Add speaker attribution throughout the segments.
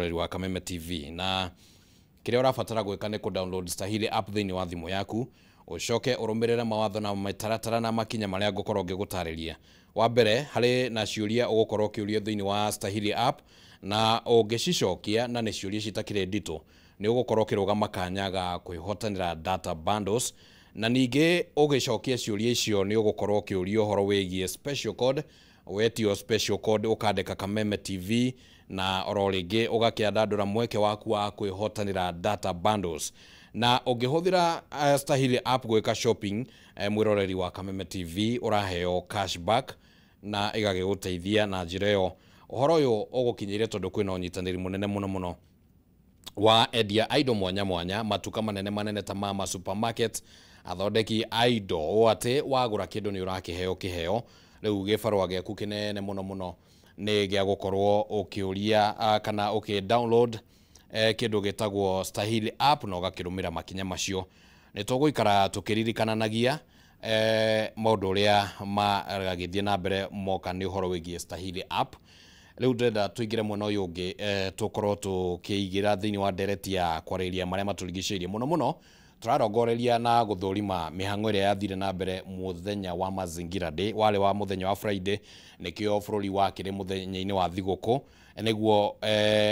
Speaker 1: Mwĩroreri wa Kameme TV, na kĩrĩa ũrabatara gwĩka nĩ kũ download Stahili app thĩinĩ wa thimũ yaku, ũcoke ũrũmĩrĩre mawatho na mĩtaratara na makinya marĩa ngũkorwo ngĩgũtarĩria. Wa mbere, harĩ na ciũria ũgũkorwo ũkĩũrio thĩinĩ wa Stahili app, na ũngĩcicokia na nĩ ciũria citakĩrĩ nditũ, nĩ ũgũkorwo ũkĩrũgama kanya ga kwĩhotanĩra data bundles. Na ningĩ ũgĩcokia ciũria icio nĩ ũgũkorwo ũkĩũrio ũhoro wĩgiĩ special code. Wetio special code ũkandĩka Kameme TV, na oro rĩngĩ ũgakĩandandũra mweke waku wa kwĩhotanĩra data bundles. Na ũngĩhũthĩra Stahili app gwĩka shopping, mwĩroreri wa Kameme TV, ũraheo cashback na ĩgagĩgũteithia na njĩra ĩyo. Ũhoro ũyũ ũgũkinyĩire tondũ kwĩna ũnyitanĩri mũnene mũno mũno wa endia a indo mwanya mwanya, matuka manene manene ta Mama Supermarket, athondeki a indo, ũũ atĩ wagũra kĩndũ nĩ ũrakĩheo kĩheo. Rĩu gĩbarũa gĩaku kĩnene mũno mũno nĩ gĩa gũkorwo ũkĩũria kana ũkĩ download kĩndũ gĩtagwo Stahili app na ũgakĩrũmĩra makinya macio. Nĩ tũgũikara tũkĩririkananagia maũndũ ũrĩa maragĩthiĩ na mbere moka nĩ ũhoro wĩgiĩ Stahili app. Rĩu ndĩrenda tũingĩre mwena ũyũ ũngĩ, tũkorwo tũkĩigĩra thĩinĩ wa ndereti ya kwarĩrĩria marĩa matũrigicĩirie. Mũno mũno tũrarongoreria na gũthũrima mĩhang'o ĩrĩa yathire na mbere mũthenya wa Mazingira Day, warĩ wa mũthenya wa Friday, nĩkĩo bũrũri wakĩrĩ mũthenya-inĩ wa thigũkũ, nĩguo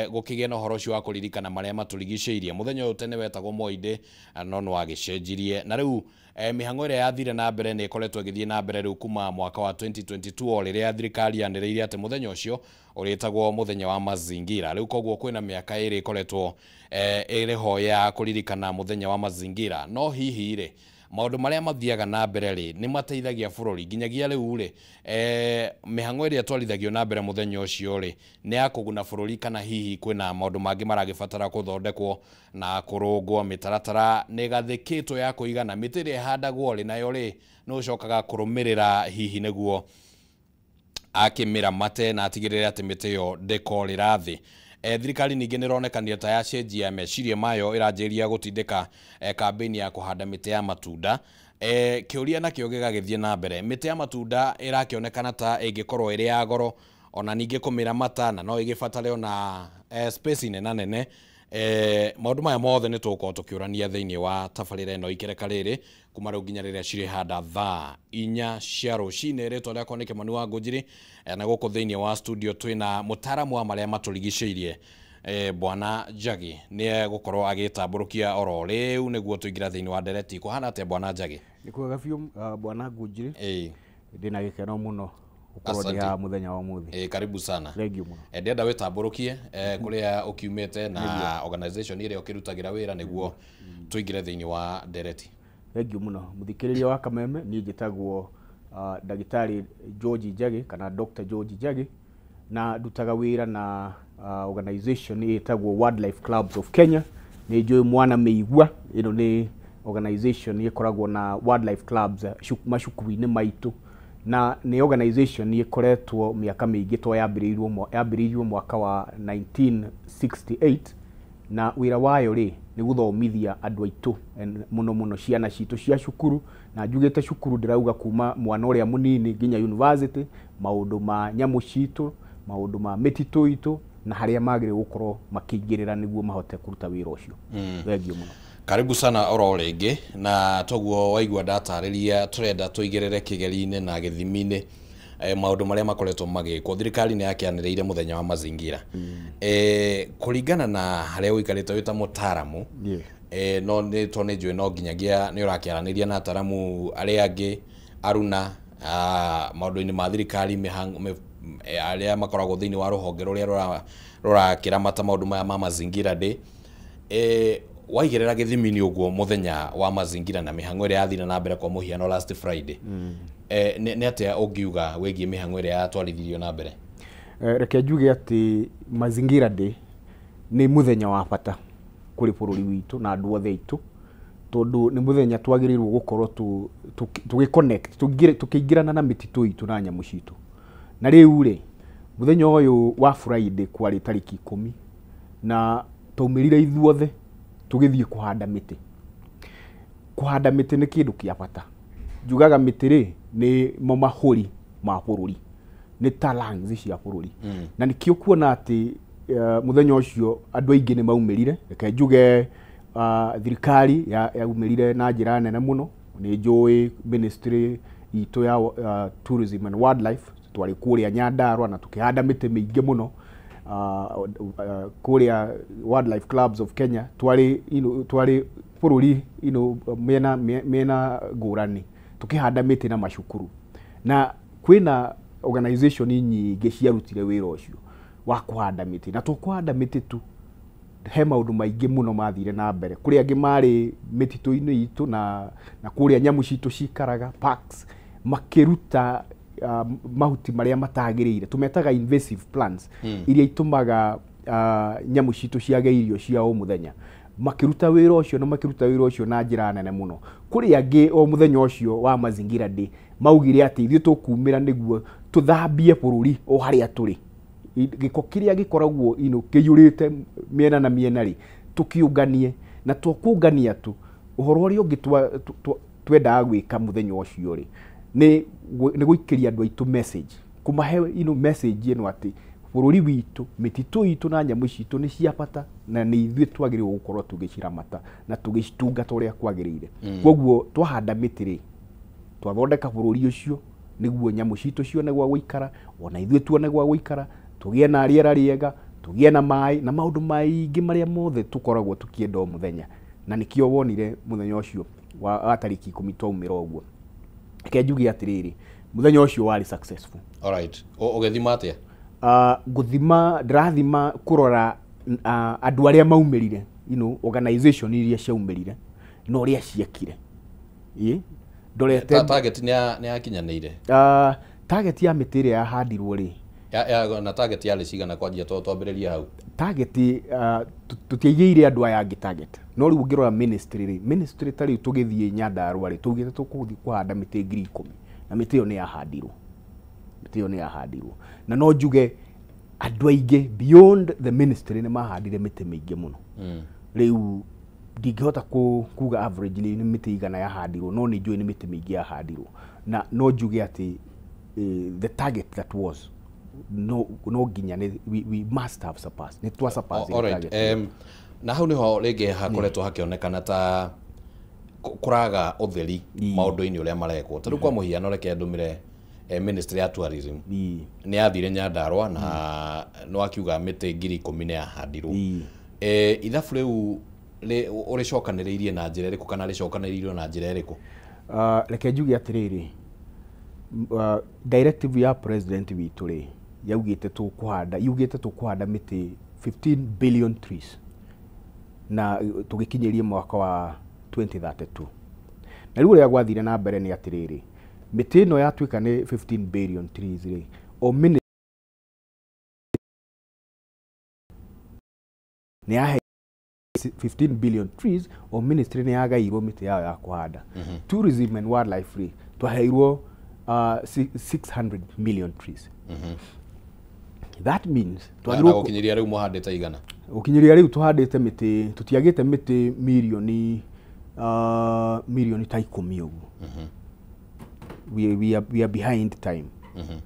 Speaker 1: gũkĩgĩa na ũhoro ũcio wa kũririkana marĩa matũrigicĩirie. Mũthenya ũyũ tene wetagwo Moi Day, no nĩ wagĩcenjirie. Na rĩu mĩhang'o ĩrĩa yathire na mbere nĩ ĩkoretwo ĩgĩthiĩ na mbere rĩu kuma mwaka wa 2022, o rĩrĩa thirikari yanĩrĩire atĩ mũthenya ũcio ũrĩtagwo mũthenya wa mazingira. Rĩu koguo kwĩna mĩaka ĩrĩ ĩkoretwo ĩrĩ ho ya kũririkana mũthenya wa mazingira. No hihi rĩ, maũndũ marĩa mathiaga na mbere rĩ, nĩ mateithagia bũrũri nginyagia rĩu rĩ, mĩhang'o ĩrĩa ĩtwarithagio na mbere mũthenya ũcio rĩ, nĩ ya kũguna bũrũri, kana hihi kwĩna maũndũ mangĩ maragĩbatara gũthondekwo na kũrũngwo, mĩtaratara nĩ ĩgathĩkĩtwo ya kũigana, mĩtĩ ĩrĩa ĩhandagwo rĩ, nayo rĩ, nĩ ũcokaga kũrũmĩrĩra hihi nĩguo akĩmĩramate na atigĩrĩre atĩ mĩtĩ ĩyo ndĩkorĩra thĩ. Thirikari ningĩ nĩ ĩronekanire ta yacenjia meciria mayo, ĩranjĩrĩria gũtindĩka kambĩini ya kũhanda mĩtĩ ya matunda. Kĩũria nakĩo gĩgagĩthiĩ na mbere, mĩtĩ ya matunda ĩrakĩonekana ta ĩngĩkorwo ĩrĩ ya goro, ona ningĩ kũmĩramata na no ĩgĩbatare ona space nena nene. Maũndũ maya mothe nĩ tũgũkorwo tũkĩũrania thĩinĩ wa tabarĩra ĩno ikereka rĩrĩ kuma rĩu nginya rĩrĩa cirĩhanda thaa 4 cia rũcinĩ. Rĩtwa rĩakwa nĩ Kĩmani wa Ngũnjiri, na gũkũ thĩinĩ wa studio twĩna mũtaaramu wa marĩa matũrigicĩirie, Bwana Njagi, nĩ egũkorwo agĩtambũrũkia oro rĩu nĩguo tũingĩra thĩinĩ wa ndereti. Kũhana atĩa, Bwana Njagi?
Speaker 2: Nĩ kwega biũ, Bwana Ngũnjiri. Ndĩna gĩkeno mũno gũkorwo ndĩ haha mũthenya wa ũmũthĩ.
Speaker 1: Karibu sana.
Speaker 2: Thank you mũno.
Speaker 1: Ndĩrenda wĩtambũrũkie kũrĩa ũkiumĩte na organization ĩrĩa ũkĩrutagĩra wĩra nĩguo tũingĩre thĩinĩ wa ndereti.
Speaker 2: Thank you mũno. Mũthikĩrĩria wa Kameme, niĩ njĩtagwo Ndagĩtarĩ George Njagi kana Dr. George Njagi, na ndutaga wĩra na organization ĩtagwo Wildlife Clubs of Kenya. Nĩ njũĩ mwana mĩigua, ĩno nĩ organization ĩkoragwo na wildlife clubs macukuru-inĩ maitũ, na nĩ organization ĩkoretwo mĩaka mĩingĩ to yambĩrĩirio mwaka wa 1968, na wĩra wayo rĩ nĩ gũthomithia andũ aitũ, mũno mũno ciana citũ cia cukuru. Na njugĩte cukuru ndĩrauga kuma mwana ũrĩa mũnini nginya university, maũndũ ma nyamũ citũ, maũndũ ma mĩtitũ itũ, na harĩa magĩrĩirwo gũkorwo makĩingĩrĩra nĩguo mahote kũruta wĩra ũcio. Thengiũ mũno.
Speaker 1: Karibu sana oro rĩngĩ. Na toguo waigua ndatarĩria, tũrenda tũigĩrĩre kĩgeri-inĩ na gĩthimi-inĩ maũndũ marĩa makoretwo magĩkwo. Thirikari nĩ yakĩanĩrĩire mũthenya wa mazingira. Kũringana na harĩa ũikarĩte wĩ ta mũtaaramu, no nĩ to nĩ njũĩ no nginyagia nĩ ũrakĩaranĩria na ataramu arĩa angĩ aruna maũndũ-inĩ ma thirikari, arĩa makoragwo thĩinĩ wa rũhonge rũrĩa rũrakĩramata maũndũ maya ma Mazingira Day. Waigĩrĩra gĩthimi-inĩ ũguo mũthenya wa mazingira na mĩhang'o ĩrĩa yathire na mbere kwa mũhiano last Friday, nĩ atĩa ũngiuga wĩgiĩ mĩhang'o ĩrĩa yatwarithirio na mbere?
Speaker 2: Reke njuge atĩ Mazingira Day nĩ mũthenya wa bata kũrĩ bũrũri witũ na andũ othe aitũ, tondũ nĩ mũthenya twagĩrĩirwo gũkorwo tũgĩ-connect, tũkĩingĩrana na mĩtitũ itũ na nyamũ citũ. Na rĩu rĩ, mũthenya ũyũ wa Friday kwarĩ tarĩki 10, na twaumĩrire ithuothe tũgĩthiĩ kũhanda mĩtĩ. Kũhanda mĩtĩ nĩ kĩndũ kĩa bata. Njugaga mĩtĩ rĩ nĩ mo mahũri ma bũrũri, nĩ ta lungs cia bũrũri. Na nĩkĩo kuona atĩ Mũthenya ũcio andũ aingĩ nĩ maumĩrire. Reke njuge thirikari yaumĩrire na njĩra nene mũno. Nĩ njũĩ ministry itũ ya tourism and wildlife twarĩ kũrĩa Nyandarua na tũkĩhanda mĩtĩ mĩingĩ mũno. Kũrĩa Wildlife Clubs of Kenya twarĩ, twarĩ bũrũri, mĩena ngũrani tũkĩhanda mĩtĩ na macukuru, na kwĩna organization nyingĩ ciarutire wĩra ũcio wa kũhanda mĩtĩ. Na to kũhanda mĩtĩ tu, he maũndũ maingĩ mũno mathire na mbere. Kũrĩ angĩ marĩ mĩtitũ-inĩ itũ na kũrĩa nyamũ citũ cikaraga parks, makĩruta mahuti marĩa matagĩrĩire, tũmetaga invasive plants, iria itũmaga nyamũ citũ ciage irio cia o mũthenya. Makĩruta wĩra ũcio na makĩruta wĩra ũcio na njĩra nene mũno. Kũrĩ angĩ o mũthenya ũcio wa Mazingira Day maugire atĩ ithuĩ tũkumĩra nĩguo tũthambie bũrũri o harĩa tũrĩ, gĩko kĩrĩa gĩkoragwo kĩiyũrĩte mĩena na mĩena rĩ, tũkĩũnganie. Na to kũngania tu, ũhoro ũrĩa ũngĩ twendaga gwĩka mũthenya ũcio rĩ, nĩ gũikĩria andũ aitũ message, kũmahe message ĩno atĩ bũrũri witũ, mĩtitũ itũ na nyamũ citũ nĩ cia bata, na nĩ ithuĩ twagĩrĩirwo gũkorwo tũgĩciramata na tũgĩcitungata ũrĩa kwagĩrĩire. Koguo twahanda mĩtĩ rĩ, twathondeka bũrũri ũcio nĩguo nyamũ citũ cione gwa gũikara, ona ithuĩ tuone gwa gũikara, tũgĩe na rĩera rĩega, tũgĩe na maĩ na maũndũ maingĩ marĩa mothe tũkoragwo tũkĩenda o mũthenya. Na nĩkĩo wonire mũthenya ũcio wa tarĩki 10 twaumĩra ũguo. Reke njuge atĩrĩrĩ, mũthenya ũcio warĩ successful.
Speaker 1: Alright. Ũgĩthima atĩa?
Speaker 2: Gũthima, ndĩrathima kũrora andũ arĩa maumĩrire, organization iria ciaumĩrire na ũrĩa ciekire. Ndorete
Speaker 1: target nĩ yakinyanĩire.
Speaker 2: Target ya mĩtĩ ĩrĩa yahandirwo rĩ,
Speaker 1: na target yarĩ cigana kwanjia twambĩrĩria hau?
Speaker 2: Target tũtiaigĩire andũ aya angĩ target. No rĩu ũngĩrora ministry rĩ, ministry ta rĩu tũgĩthiĩ Nyandarua rĩ, tũugĩte tũkũthiĩ kũhanda mĩtĩ 10,000, na mĩtĩ ĩyo nĩ yahandirwo. Mĩtĩ ĩyo nĩ yahandirwo. Na no njuge andũ aingĩ beyond the ministry nĩ mahandire mĩtĩ mĩingĩ mũno. Rĩu ndingĩhota kuga average nĩ mĩtĩ igana yahandirwo, no nĩ njũĩ nĩ mĩtĩ mĩingĩ yahandirwo. Na no njuge atĩ the target that was no nginya we must have surpassed. Nĩ twa surpass
Speaker 1: target. Na hau niho rĩngĩ hakoretwo hakĩonekana ta kũraga ũtheri maũndũ-inĩ ũrĩa marekwo. Ta rĩu kwa mũhiano reke ndũmĩre Ministry ya Tourism nĩ yathire Nyandarua na nĩ wakiuga mĩtĩ 10,000 nĩ yahandirwo. Ithabu rĩu ũrĩcokanĩrĩirie na njĩra ĩrĩkũ kana rĩcokanĩrĩirio na njĩra ĩrĩkũ?
Speaker 2: Reke njuge atĩrĩrĩ, directive ya president witũ rĩ, yaugĩte tũkũhanda, yugĩte tũkũhanda mĩtĩ 15 billion trees na tũgĩkinyĩrie mwaka wa 2032. Na rĩu ũrĩa gwathire na mbere nĩ atĩrĩrĩ, mĩtĩ ĩno yatuĩka nĩ 15 billion trees rĩ, o minute nĩ yahe 15 billion trees, o ministry nĩ yagairwo mĩtĩ yao ya kũhanda. Tourism and wildlife rĩ, twaheirwo 600 million trees. That means
Speaker 1: twagĩrĩirwo gũkinyĩria rĩu mũhandĩte igana.
Speaker 2: Gũkinyĩria rĩu tũhandĩte mĩtĩ, tũtiagĩte mĩtĩ mirioni mirioni ta 10 ũguo. We are behind time.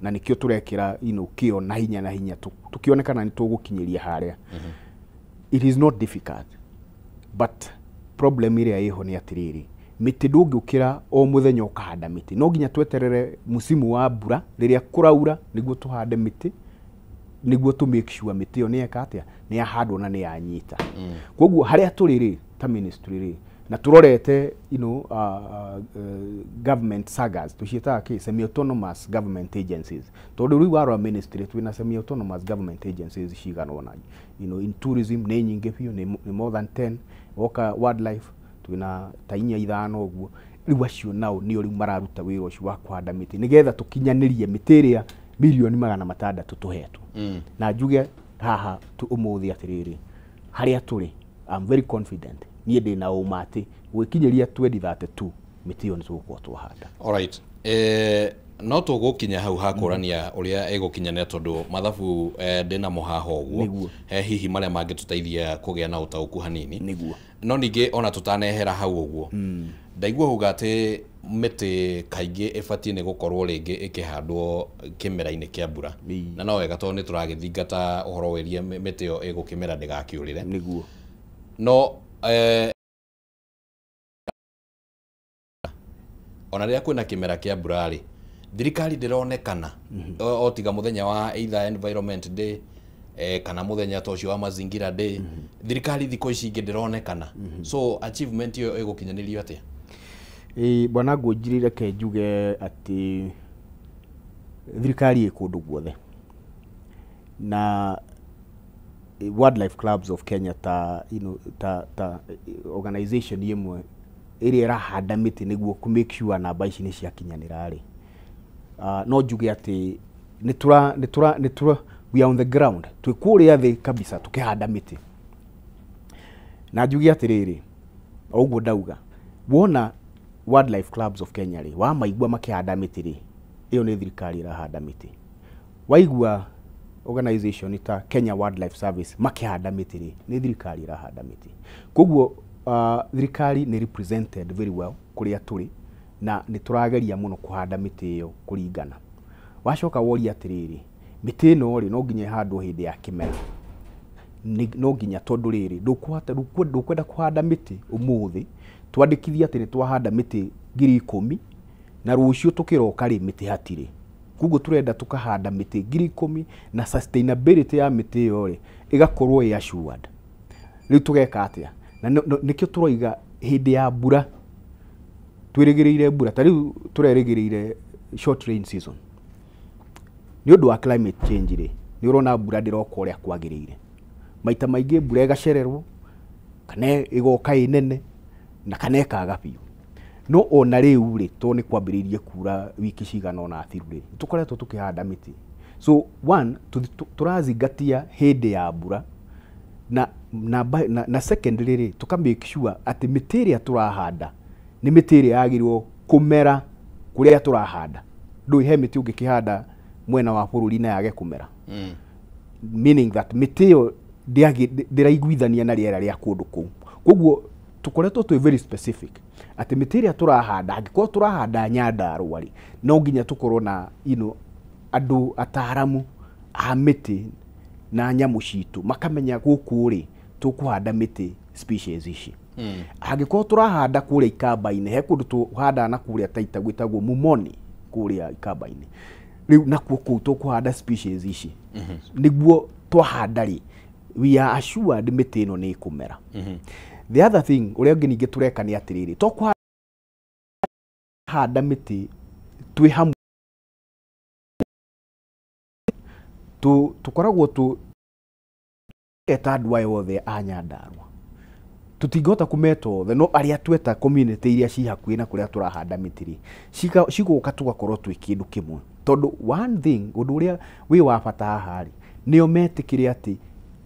Speaker 2: Na nĩkĩo tũrekĩra kĩo na hinya tũkĩonekana nĩ tũgũkinyĩria harĩa. It is not difficult, but problem ĩrĩa ĩho nĩ atĩrĩrĩ, mĩtĩ ndũngĩũkĩra o mũthenya ũkahanda mĩtĩ. No nginya tweterere musimu wa mbura rĩrĩa kũraura nĩguo tũhande mĩtĩ, nĩguo tũ make sure mĩtĩ ĩyo nĩ yeka atĩa, nĩ yahandwo na nĩ yanyita. Koguo harĩa tũrĩ rĩ ta ministry rĩ, na tũrorete government sagas, tũciĩtaga kĩ, semi-autonomous government agencies. Tondũ rĩu warora ministry twĩna semi-autonomous government agencies cigana ũna. In tourism nĩ nyingĩ biũ, nĩ more than 10, woka wildlife twĩna ta 4 5 ũguo. Rĩu acio nao nĩo rĩu mararuta wĩra ũcio wa kũhanda mĩtĩ nĩgetha tũkinyanĩrie mĩtĩ ĩrĩa mirioni 600 tũhetwo. Na njuge haha ũmũthĩ atĩrĩrĩ, harĩa tũrĩ, I'm very confident, niĩ ndĩna ũma atĩ gwĩkinyĩria 2032 mĩtĩ ĩyo nĩ tũgũkorwo twahanda.
Speaker 1: Alright. No tũgũkinya hau hakũrania ũrĩa ĩgũkinyanĩra tondũ mathabu ndĩna mũhaho ũguo, hihi marĩa mangĩtũteithia kũgĩa na ũtaũku hanini.
Speaker 2: Nĩguo.
Speaker 1: No ningĩ ona tũtanehera hau ũguo, ndaigua uga atĩ mĩtĩ kaingĩ ĩbatiĩ nĩ gũkorwo rĩngĩ ĩkĩhandwo kĩmera-inĩ kĩa mbura. Na no wega tondũ nĩ tũragĩthingata ũhoro wĩgiĩ mĩtĩ ĩyo ĩgũkĩmera ndĩgakĩũrĩre.
Speaker 2: Nĩguo.
Speaker 1: No ona rĩrĩa kwĩna kĩmera kĩa mbura rĩ, thirikari ndĩronekana o tiga mũthenya wa either Environment Day, kana mũthenya ta ũcio wa Mazingira Day. Thirikari thikũ ici ingĩ ndĩronekana. So achievement ĩyo ĩgũkinyanĩrio atĩa?
Speaker 2: Ĩĩ, bwana Ngũnjiri, reke njuge atĩ thirikari ĩ kũndũ guothe, na Wildlife Clubs of Kenya ta, ta organization ĩmwe ĩrĩa ĩrahanda mĩtĩ nĩguo kũ make sure namba ici nĩ ciakinyanĩra rĩ, no njuge atĩ nĩ tũra nĩ tũra nĩ tũra we are on the ground, twĩ kũrĩa thĩ kabisa tũkĩhanda mĩtĩ. Na njuge atĩrĩrĩ, o ũguo ndauga, wona Wildlife Clubs of Kenya rĩ, wamaigua makĩhanda mĩtĩ rĩ, ĩyo nĩ thirikari ĩrahanda mĩtĩ. Waigua organization ta Kenya Wildlife Service makĩhanda mĩtĩ rĩ, nĩ thirikari ĩrahanda mĩtĩ. Koguo thirikari nĩ represented very well kũrĩa tũrĩ, na nĩ tũrageria mũno kũhanda mĩtĩ ĩyo kũringana. Wacoka woria atĩrĩrĩ, mĩtĩ ĩno rĩ, no nginya ĩhandwo hĩndĩ ya kĩmera? No nginya, tondũ rĩrĩ, ndũkũhota ndũkwenda kũhanda mĩtĩ ũmũthĩ twandĩkithie atĩ nĩ twahanda mĩtĩ 10,000, na rũciũ tũkĩroka rĩ, mĩtĩ hatirĩ. Koguo tũrenda tũkahanda mĩtĩ 10,000, na sustainability ya mĩtĩ ĩyo rĩ, ĩgakorwo ĩ assured. Rĩu tũgeka atĩa? Na nĩkĩo tũroiga hĩndĩ ya mbura, twĩrĩgĩrĩire mbura, ta rĩu tũrerĩgĩrĩire short rain season nĩ ũndũ wa climate change rĩ, nĩ ũrona mbura ndĩroka ũrĩa kwagĩrĩire. Maita maingĩ mbura ĩgacererwo, kana ĩgoka ĩ nene, na kana ĩkaga biũ. No ona rĩu rĩ, tondũ nĩ kwambĩrĩirie kura wiki cigana ũna thiru rĩ, nĩ tũkoretwo tũkĩhanda mĩtĩ. So one, tũrazingatia hĩndĩ ya mbura, na secondly rĩ, tũka make sure atĩ mĩtĩ ĩrĩa tũrahanda nĩ mĩtĩ ĩrĩa yagĩrĩirwo kũmera kũrĩa tũrahanda. Ndũĩ he mĩtĩ ũngĩkĩhanda mwena wa bũrũri na yage kũmera, meaning that mĩtĩ ĩyo ndĩraiguithania na rĩera rĩa kũndũ kũu. Koguo tũkoretwo twĩ very specific atĩ mĩtĩ ĩrĩa tũrahanda, angĩkorwo tũrahanda Nyandarũa rĩ, no nginya tũkorwo na andũ ataramu a mĩtĩ na nyamũ citũ, makamenya gũkũ rĩ, tũkũhanda mĩtĩ species ici. Angĩkorwo tũrahanda kũrĩa Ikamba-inĩ, he kũndũ tũhandaga na kũrĩa Taita gwĩtagwo Mumoni, kũrĩa Ikamba-inĩ, rĩu nakuo kũu tũkũhanda species ici, nĩguo twahanda rĩ, we are assured mĩtĩ ĩno nĩ ĩkũmera. The other thing, ũrĩa ũngĩ ningĩ tũreka nĩ atĩrĩrĩ, to kũhanda mĩtĩ twĩ hamwe, tũkoragwo tũ eta andũ aya othe a Nyandarũa, tũtingĩhota kũmeta othe, no arĩa tweta community iria ci hakuhĩ na kũrĩa tũrahanda mĩtĩ rĩ, cigũka tũgakorwo twĩ kĩndũ kĩmwe. Tondũ one thing, ũndũ ũrĩa wĩ wa bata haha rĩ, nĩo metĩkĩre atĩ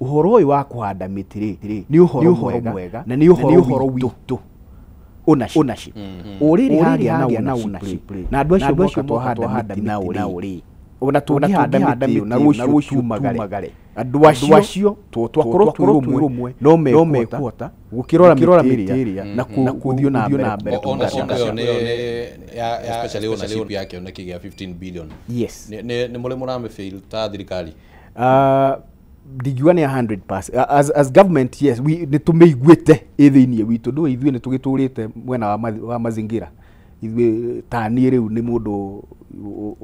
Speaker 2: ũhoro ũyũ wa kũhanda mĩtĩ rĩ, nĩ ũhoro mwega na nĩ ũhoro witũ ownership. O rĩrĩ hagĩa na ownership rĩ, na andũ acio moka twahanda mĩtĩ nao rĩ, ona tũngĩhanda mĩtĩ ĩyo na rũciũ tumagare, andũ acio twakorwo twĩ rũmwe, no mekũhota gũkĩrora mĩtĩ ĩrĩa na gũthiĩ na mbere.
Speaker 1: Ownership ĩyo nĩ ya especially ownership ya kĩoneki gĩa 15 billion.
Speaker 2: Yes.
Speaker 1: Nĩ mũrĩ mũramĩfail ta thirikari?
Speaker 2: Ndingiuga nĩ 100%. As government, yes, we nĩ tũmĩiguĩte ĩ thĩiniĩ witũ. Ndũĩ ithuĩ nĩ tũgĩtũrĩte mwena wa mazingira, ithuĩ ta niĩ rĩu nĩ mũndũ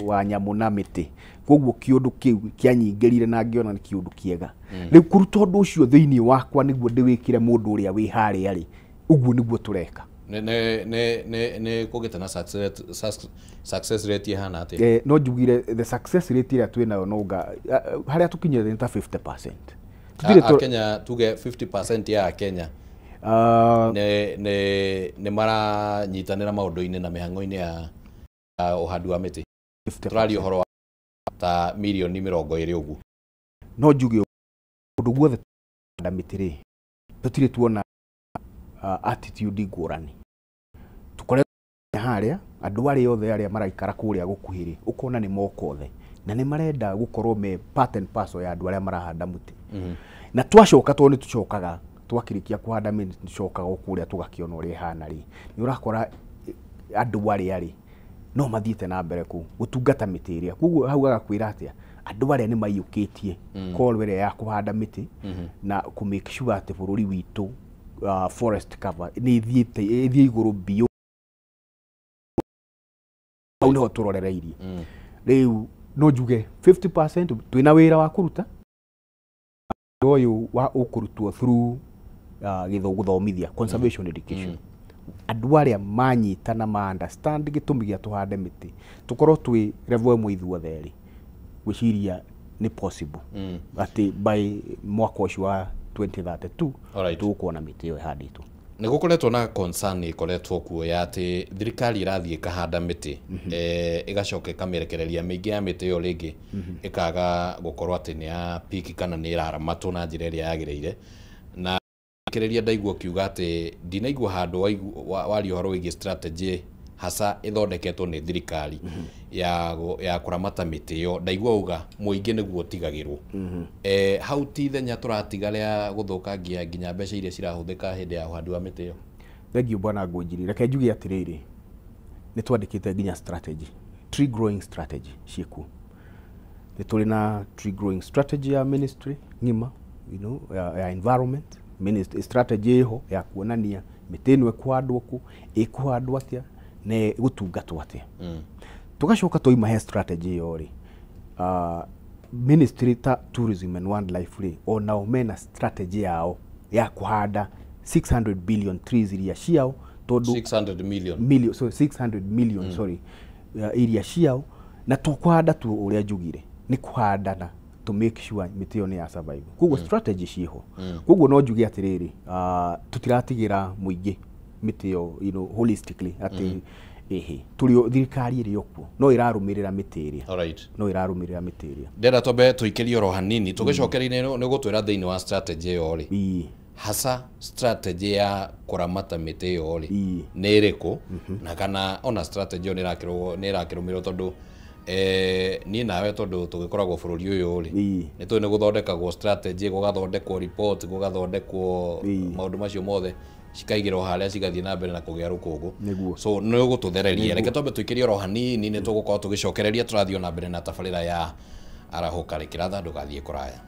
Speaker 2: wa nyamũ na mĩtĩ, koguo kĩũndũ kĩu kĩanyingĩrire na ngĩona nĩ kĩũndũ kĩega. Rĩu kũruta ũndũ ũcio thĩiniĩ wakwa nĩguo ndĩwĩkĩre mũndũ ũrĩa wĩ harĩa rĩ, ũguo nĩguo tũreka.
Speaker 1: Nĩ kũgĩte na success rate ĩhana atĩa?
Speaker 2: No njugire the success rate ĩrĩa twĩ nayo no nga harĩa tũkinyĩte nĩ ta 50%.
Speaker 1: Tũtirĩ Kenya tuge 50% ya Kenya nĩ maranyitanĩra maũndũ-inĩ na mĩhang'o-inĩ ya ũhandi wa mĩtĩ. Tũraria ũhoro wa ta mirioni 20 ũguo.
Speaker 2: No njuge ũndũ guothe tũrahanda mĩtĩ rĩ, tũtirĩ tuona attitude ngũrani. Tũkoretwo harĩa andũ arĩa othe arĩa maraikara kũrĩa gũkuhĩ rĩ, ũkona nĩ moka othe na nĩ marenda gũkorwo me part and parcel ya andũ arĩa marahanda mũtĩ. Na twacoka, tondũ nĩ tũcokaga twakĩrĩkia kũhanda mĩtĩ, tũcokaga o kũrĩa tũgakĩona ũrĩa ĩhana rĩ, nĩ ũrakora andũ arĩa rĩ no mathiĩte na mbere kũ gũtungata mĩtĩ ĩrĩa. Koguo hau agakwĩra atĩa, andũ arĩa nĩ maiyũkĩtie call ĩrĩa ya kũhanda mĩtĩ na kũ make sure atĩ bũrũri witũ forest cover nĩ ĩthiĩte ĩthiĩ igũrũ biũ. Hau nĩho tũrorereirie. Rĩu no njuge 50% twĩna wĩra wa kũruta ũyũ wa ũkũrutwo through gũthomithia conservation education. Andũ arĩa manyita na ma understand gĩtũmi gĩa tũhande mĩtĩ, tũkorwo twĩ level ĩmwe ithuothe rĩ, gwĩciria nĩ possible atĩ by mwaka ũcio wa 2032 tũgũkorwo na mĩtĩ ĩyo ĩhandĩtwo.
Speaker 1: Nĩ gũkoretwo na concern ĩkoretwo kuo ya atĩ thirikari ĩrathiĩ ĩkahanda mĩtĩ, ĩgacoka ĩkamĩrekereria mĩingĩ ya mĩtĩ ĩyo rĩngĩ ĩkaga gũkorwo atĩ nĩ ya peak kana nĩ ĩraramatwo na njĩra ĩrĩa yagĩrĩire. Na kĩrĩria ndaigua ũkiuga atĩ ndinaigua handũ waria ũhoro wĩgiĩ strategy hasa ĩthondeketwo nĩ thirikari ya kũramata mĩtĩ ĩyo. Ndaigua uga mũingĩ nĩguo ũtigagĩrwo. Hau ti ithenya tũratiga rĩa gũthũkangia nginya mbeca iria cirahũthĩka hĩndĩ ya ũhandi wa mĩtĩ ĩyo.
Speaker 2: Thengiũ bwana Ngũnjiri, reke njuge atĩrĩrĩ, nĩ twandĩkĩte nginya strategy, tree growing strategy ciĩkuo. Nĩ tũrĩ na tree growing strategy ya ministry ng'ima, ya environment ministry strategy ĩho ya kuonania mĩtĩ ĩno ĩkũhandwo kũ, ĩkũhandwo atĩa na ĩgũtungatwo atĩa. Tũgacoka twaima he strategy ĩyo rĩ, ministry ta tourism and wildlife rĩ, onao mena strategy yao ya kũhanda 600 billion trees iria ciao, tondũ
Speaker 1: 600 million.
Speaker 2: Million, so 600 million, sorry, iria ciao. Na to kũhanda tu ũrĩa njugire, nĩ kũhanda na to make sure mĩtĩ ĩyo nĩ ya survive. Koguo strategy ciĩho. Koguo no njuge atĩrĩrĩ, tũtiratigĩra mũingĩ mĩtĩ ĩyo, holistically atĩ ĩhĩ tũrĩ thirikari ĩrĩ o kuo no ĩrarũmĩrĩra mĩtĩ ĩrĩa. No ĩrarũmĩrĩra mĩtĩ ĩrĩa.
Speaker 1: Ndĩrenda twambe tũikĩrie oro hanini tũgĩcokeria nĩ gũtwĩra thĩinĩ wa strategy ĩyo rĩ, hasa strategy ya kũramata mĩtĩ ĩyo rĩ nĩ ĩrĩkũ, na kana ona strategy ĩyo nĩ ĩrakĩrũmĩrĩrwo, tondũ niĩ nawe tondũ tũgĩkoragwo bũrũri ũyũ rĩ, nĩ tũĩ nĩ gũthondekagwo strategy, gũgathondekwo report, gũgathondekwo maũndũ macio mothe cikaigĩrwo harĩa cigathiĩ na mbere na kũgĩa rũkũngũ. So nĩ ũgũtũthereria, reke twambe tũikĩrie oro hanini, nĩ tũgũkorwo tũgĩcokereria tũrathiĩ o na mbere na tabarĩra ya Arahũka Rĩkĩratha. Ndũgathiĩ kũraya.